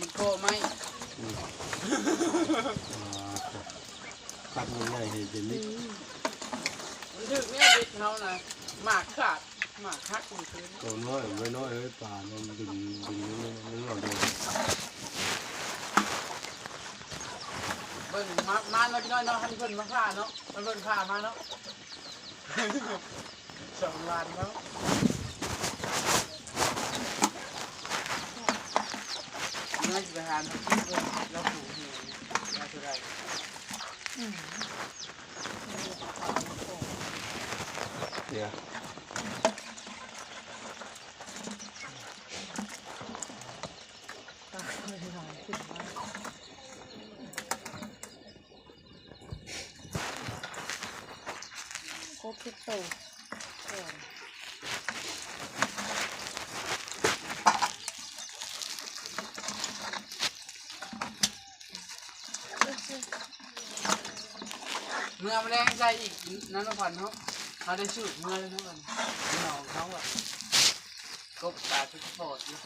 ມັນກໍໄມ້ ອືມ ອ່າ ຄັດມັນໃຫຍ່ໃຫ້ເປັນນີ້ ອືມ ມັນຖືກແນວເບັດເຮົານະ ໝາກຂາດ ໝາກຫັກໝົດເລີຍ ໂຕນ້ອຍໄວ້ນ້ອຍເອີຍ ປາມັນດຶງ ດຶງ ດຶງ ດຶງເອົາໂດນ ເບິ່ງມາ ມາເນາະ ພີ່ນ້ອງເນາະ ໃຫ້ເພິ່ນມາພາເນາະ ໃຫ້ເພິ່ນພາມາເນາະ. ສອງລ້ານເນາະ ເມື່ອຊິໄປຫາເຮົາກິນເບິ່ງ ລາວປູກເຮືອນ ລາວເທົ່າໃດ ອືມ ເດ ຄົບທຸກໂຕ ເມື່ອມາແລງໃສ່ອີກ ນັ້ນນະ ຂວັນເຮົາ ເຮົາໄດ້ສູດເມື່ອແລ້ວເນາະ ພີ່ນ້ອງເຮົາອະ ກົບຕາຈຸດປອດຢູ່.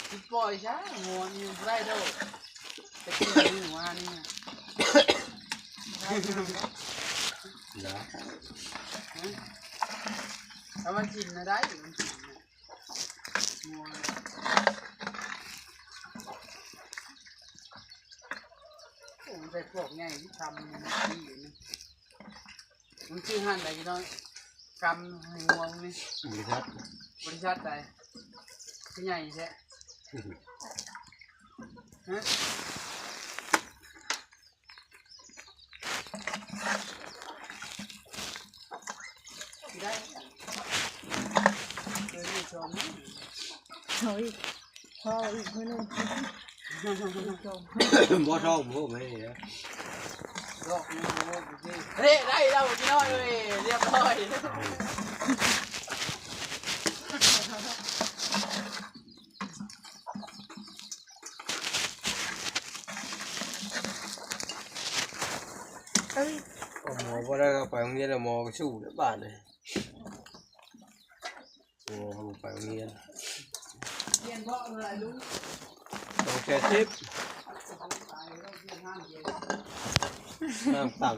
ຊິປ່ອຍຊະ ງົວນີ້ບໍ່ໄດ້ດອກ ໄປກິນມື້ວານນີ້ນະ ນະ ຮະ ຖ້າມັນກິນນະໄດ້ ມັນກິນນະ ງົວ ໂອ້ ໃສ່ພວກໃຫຍ່ທີ່ທຳຢູ່ເມື່ອກີ້ນີ້ ມັນຊື່ຮ້ານໃດພີ່ນ້ອງ ກຳໃຫ້ງວງນີ້ ບໍລິສັດ ບໍລິສັດໃດ ຄືໃຫຍ່ແທ້ ຮະ ໄດ້ ເກີນອີກສອງມື້ ເອົາອີກ ພໍອີກມື້ໜຶ່ງ ບໍ່ທ້ອງບໍ່ແມ່ນເດ້ ດອກນີ້ ໂອ້ຍ ເດ້ ໄດ້ແລ້ວພີ່ນ້ອງເອີຍ ຮຽບຮ້ອຍ ເອີຍ ເອົາໝໍບໍ່ໄດ້ ເອົາໄປໂຮງຮຽນແລ້ວ ໝໍກໍສູ້ແລ້ວບາດນີ້. ໂອ້ ເຮົາໄປໂຮງຮຽນ ຮຽນບໍ່ເອີຍລູກ ສອງແສນສິບ ນ້ຳຕັງ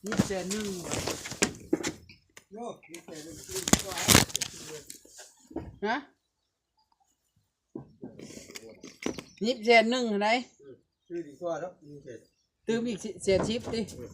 ຍິບແສນໜຶ່ງ ຮະ? ຍິບແສນໜຶ່ງຫັ້ນໃດ ອືມ ຊື້ດີກວ່າເນາະ ຍິບແສນ ຕື່ມອີກແສນສິບຕິ ອືມ.